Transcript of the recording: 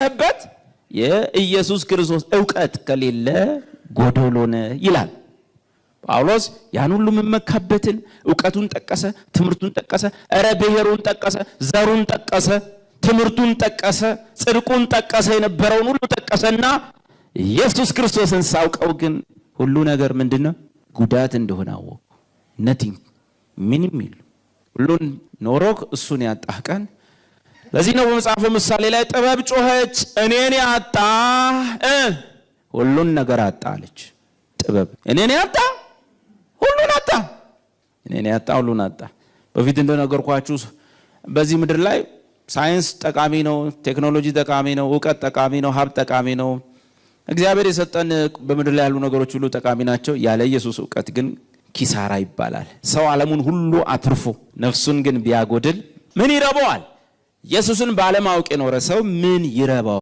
በት የኢየሱስ ክርስቶስ እውቀት ከሌለ ጎዶሎ ነህ ይላል ጳውሎስ። ያን ሁሉ የምመካበትን እውቀቱን ጠቀሰ፣ ትምህርቱን ጠቀሰ፣ እረ ብሔሩን ጠቀሰ፣ ዘሩን ጠቀሰ፣ ትምህርቱን ጠቀሰ፣ ጽድቁን ጠቀሰ፣ የነበረውን ሁሉ ጠቀሰና ኢየሱስ ክርስቶስን ሳውቀው ግን ሁሉ ነገር ምንድን ነው? ጉዳት እንደሆነ አወቅኩ። Nothing፣ ምንም የለም። ሁሉን ኖሮክ እሱን ያጣህ ቀን። ለዚህ ነው በመጽሐፈ ምሳሌ ላይ ጥበብ ጮኸች፣ እኔን ያጣ ሁሉን ነገር አጣ አለች። ጥበብ እኔን ያጣ ሁሉን አጣ። እኔን ያጣ ሁሉን አጣ። በፊት እንደነገርኳችሁ በዚህ ምድር ላይ ሳይንስ ጠቃሚ ነው፣ ቴክኖሎጂ ጠቃሚ ነው፣ እውቀት ጠቃሚ ነው፣ ሀብት ጠቃሚ ነው። እግዚአብሔር የሰጠን በምድር ላይ ያሉ ነገሮች ሁሉ ጠቃሚ ናቸው። ያለ ኢየሱስ እውቀት ግን ኪሳራ ይባላል። ሰው ዓለሙን ሁሉ አትርፎ ነፍሱን ግን ቢያጎድል ምን ይረባዋል? ኢየሱስን ባለማወቅ የኖረ ሰው ምን ይረባዋል?